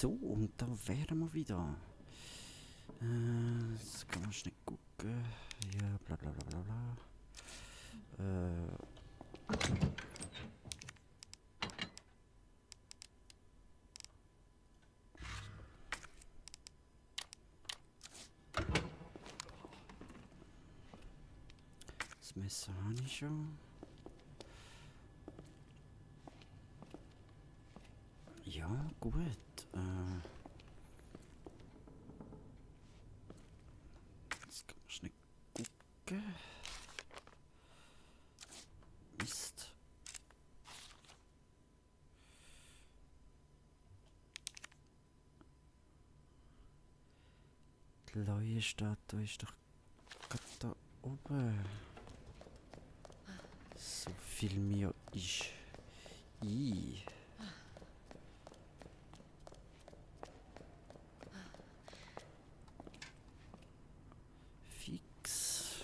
So, und da wären wir wieder. Jetzt kann man schnell gucken. Ja, bla bla bla bla bla. Das Messer habe ich schon. Ja, gut. Jetzt kann man schnell gucken. Mist. Die neue Statue ist doch gerade da oben. So viel mir ist. I. Fix.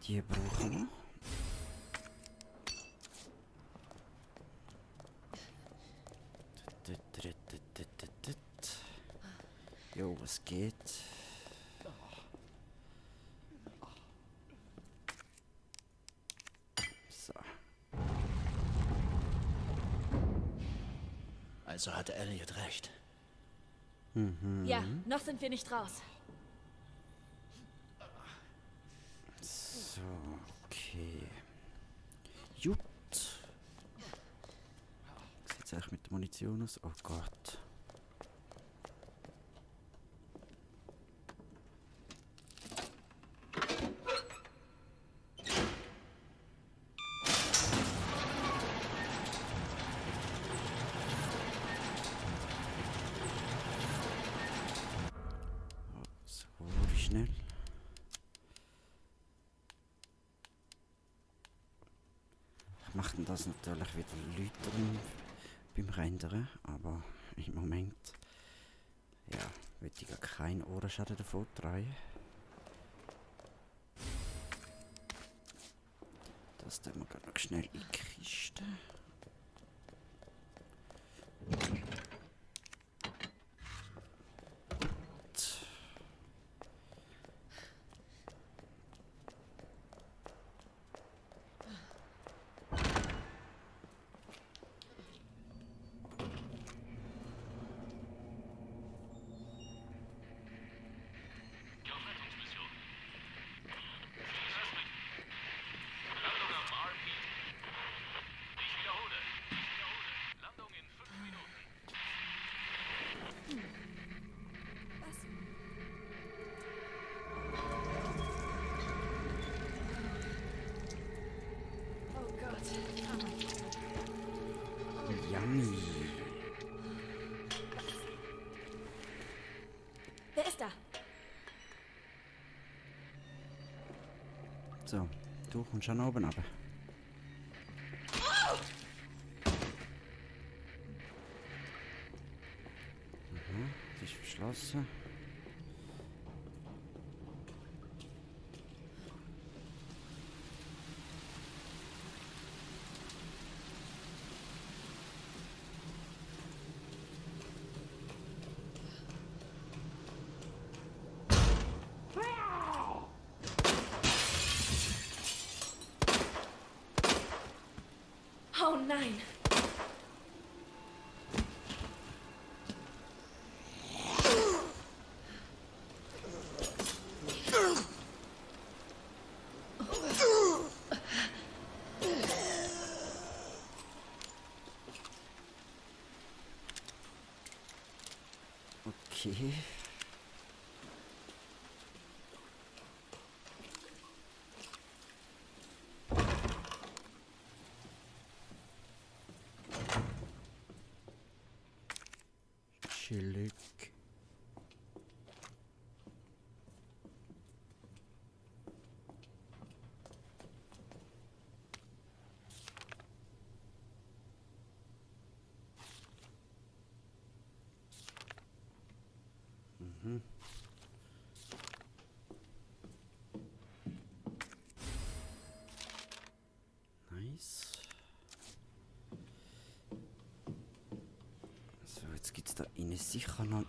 Die brauchen wir. Jo, was geht? So. Also hatte Elliot recht. Ja, noch sind wir nicht raus. So, okay. Gut. Wie sieht es eigentlich mit der Munition aus? Oh Gott. So, wie schnell? Machten das natürlich wieder Leute beim Rendern, aber im Moment ja, will ich gar keinen Ohrenschaden davon tragen. Das tun wir gerade noch schnell in die Kiste. Oh Gott. Yummy. Wer ist da? So, du kommst schon oben runter. Das ist verschlossen. Oh nein. Okay. Chillig. Nice. So, jetzt gibt es da innen sicher noch...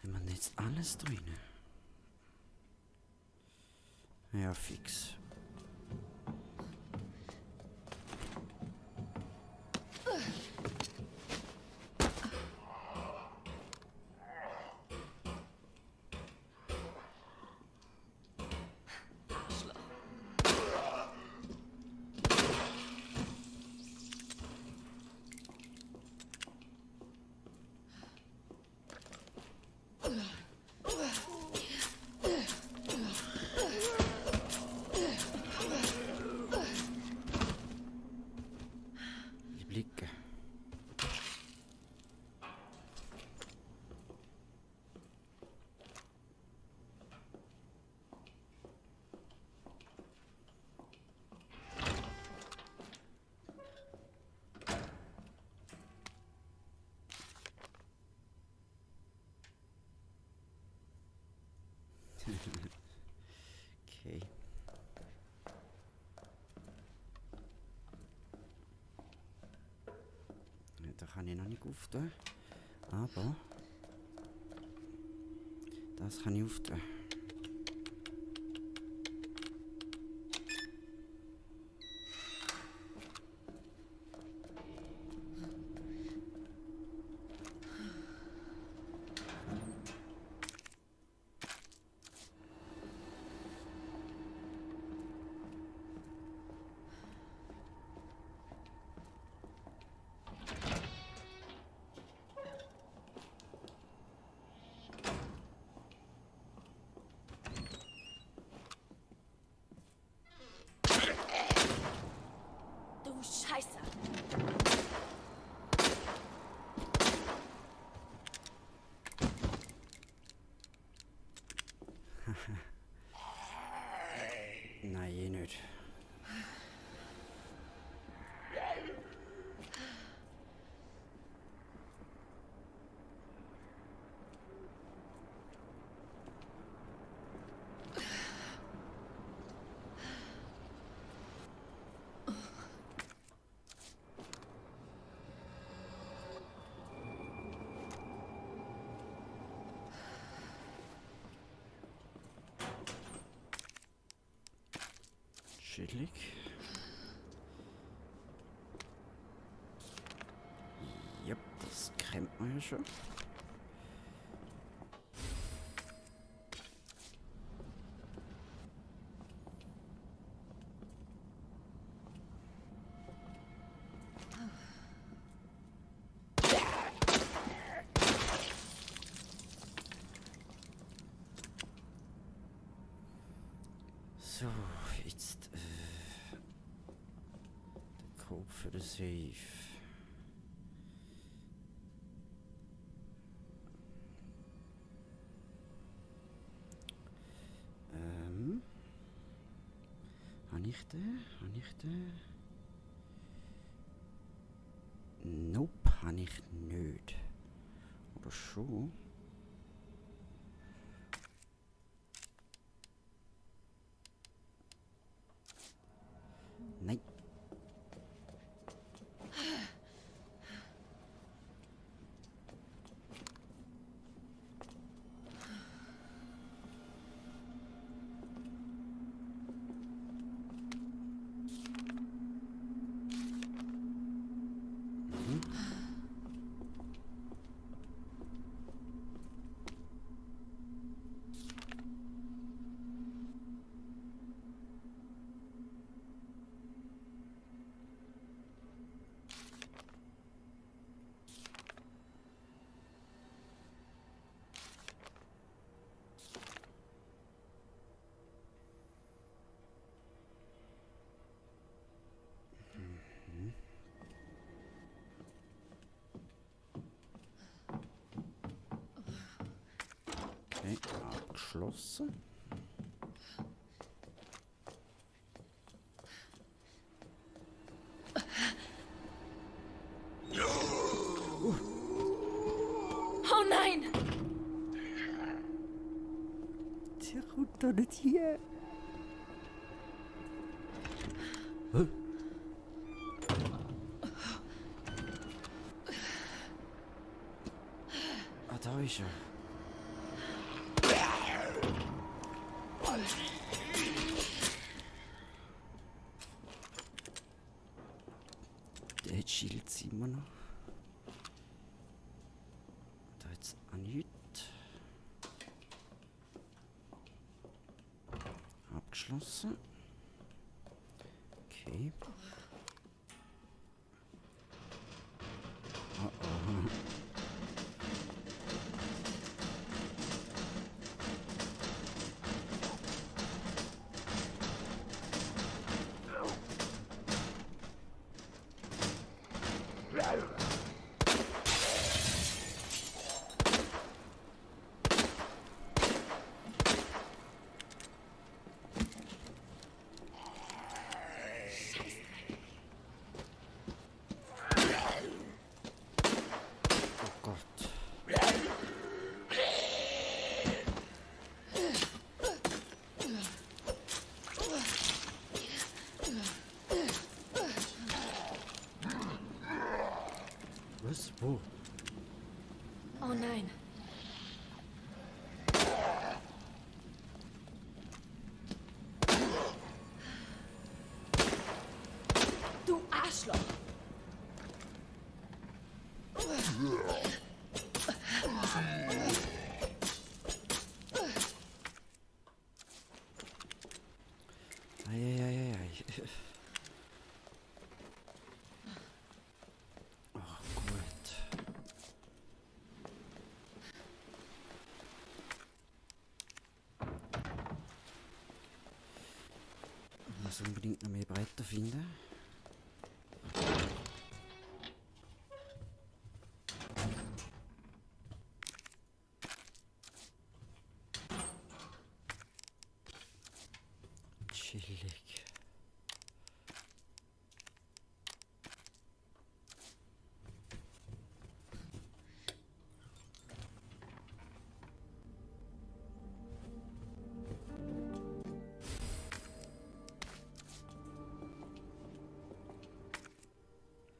Haben wir jetzt alles drin? Ja, fix. Die Blicke. Okay. Ja, da kann ich noch nicht auftun. Aber das kann ich auftun. Du Scheiße. Nein, eh nicht. Chillig. Yep, das kennt man ja schon. So, jetzt der Code für den Safe. Habe ich den? Habe ich den? Nope, habe ich nicht. Oder schon? Nein. geschlossen. Oh nein! Sie kommt doch nicht hier. Hä? Ah, da ist er. Der hat Shields immer noch. Da jetzt auch nichts. Abgeschlossen. Okay. Oh oh. Oh Gott. Was? Wo? Oh nein. Du Arschloch! Eieieiei. Oh, gut. Ich muss unbedingt noch mehr Bretter finden. Chillig.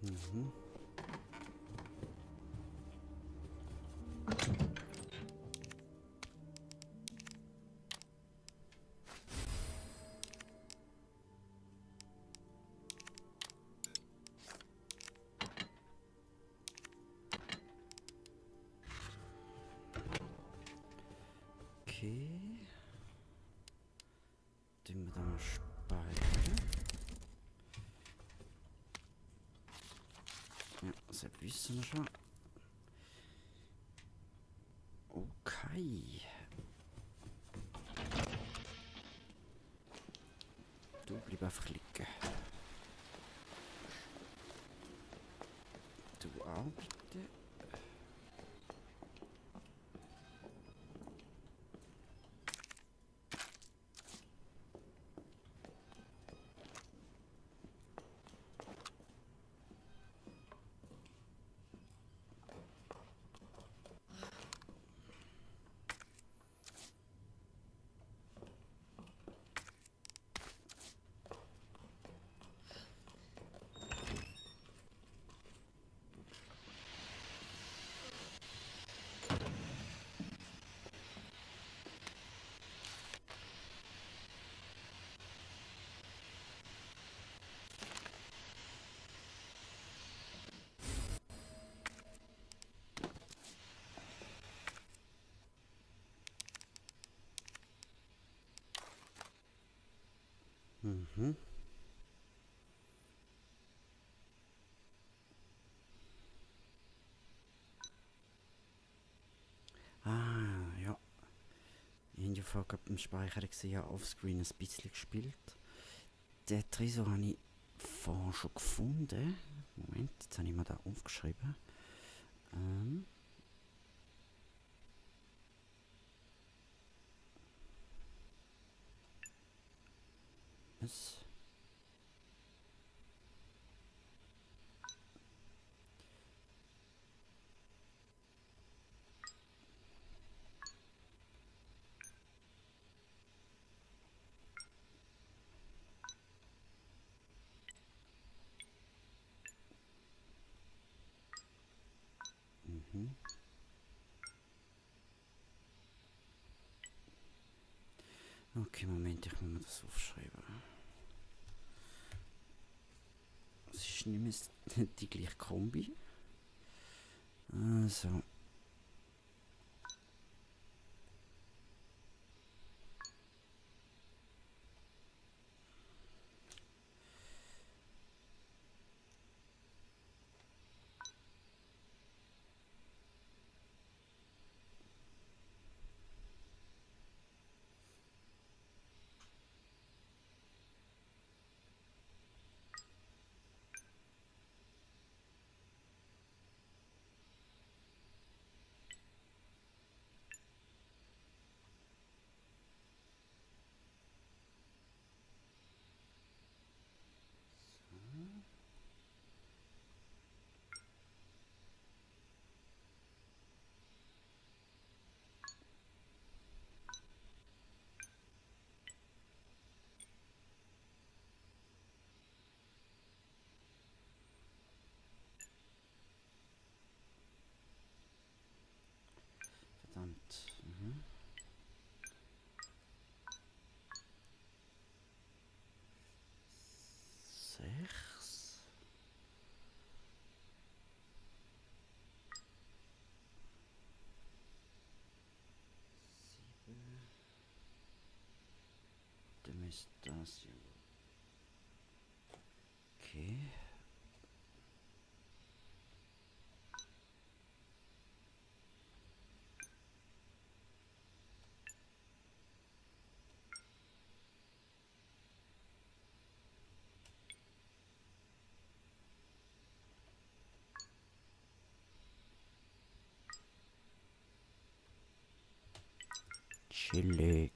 Mhm. Okay. Den wir dann mal speichern. Ja, das wissen wir schon. Okay. Du bleib einfach liegen. Du auch bitte. Mhm. Ah, ja. In der Folge im Speicher gesehen, ja, offscreen ein bisschen gespielt. Den Tresor habe ich vorher schon gefunden. Moment, jetzt habe ich mir da aufgeschrieben. es. Mhm. Okay, Moment, ich muss mir das aufschreiben. Es ist nicht mehr die gleiche Kombi. Also. Verdammt. Mhm. Sechs. Sieben. Dann ist das hier. Okay. Chillig.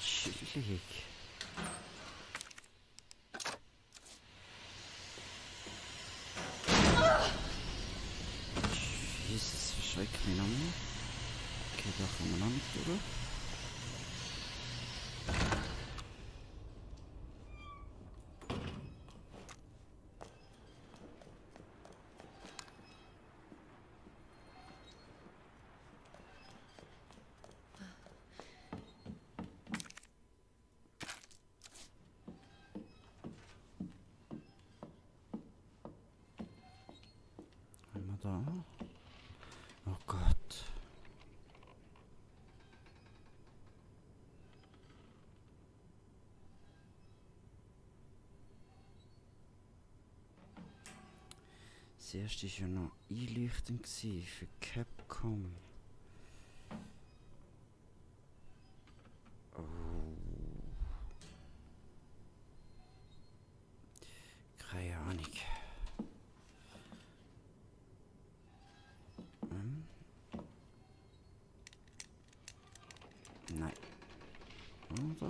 Chillig. Jesus, verschreckt mich noch mehr. Okay, da kommen wir noch nicht durch. Haben wir da? Oh Gott. Das erste war ja noch einleuchtend für Capcom. Oh. Keine Ahnung. Nein. Oder?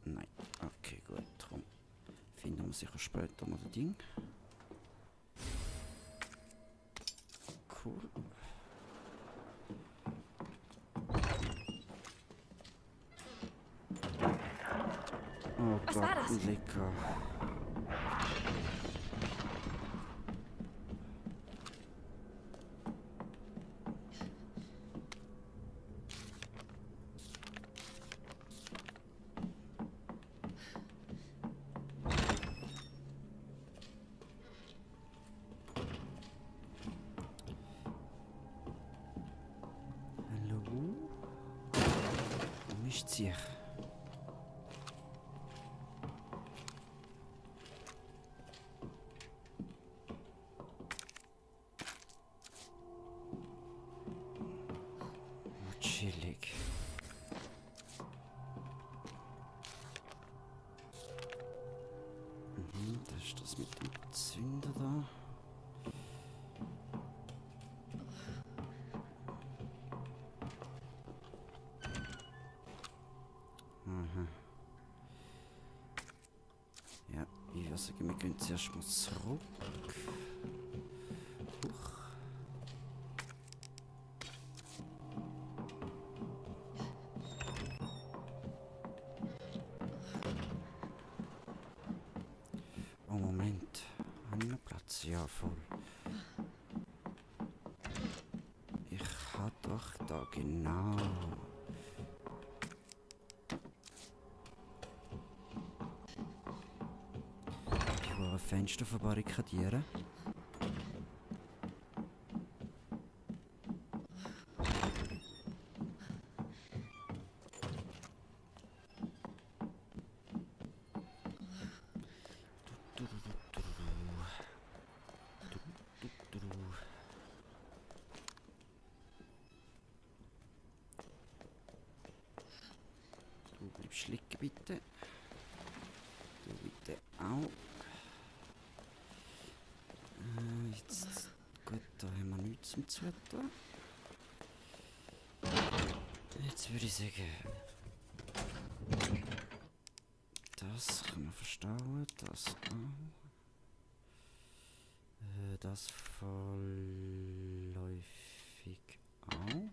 Nein. Okay, gut. Darum finden wir sicher später noch das Ding. Cool. Was war das? Lecker. Hallo? Nicht sicher. Chillig. Das ist das mit dem Zünder da. Aha. Ja, ich würde sagen, wir gehen zuerst mal zurück. Huch. Oh, Moment. Habe ich noch Platz? Ja, voll. Ich habe doch da genau. Ich will ein Fenster verbarrikadieren. Du bleibst liegen, bitte. Du bitte auch. Jetzt, gut, da haben wir nichts zum Zutun. Jetzt würde ich sagen, das kann man verstauen, das auch. Das vorläufig auch.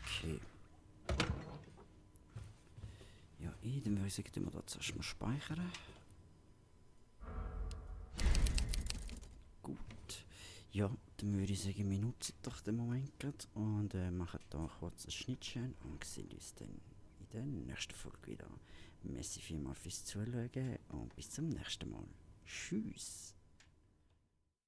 Okay. Ja, dann würde ich sagen, wir da zuerst mal speichern. Gut. Ja, dann würde ich sagen, wir nutzen doch den Moment gerade und machen da kurz ein Schnittchen und sehen uns dann in der nächsten Folge wieder. Merci vielmals fürs Zuschauen und bis zum nächsten Mal. Tschüss.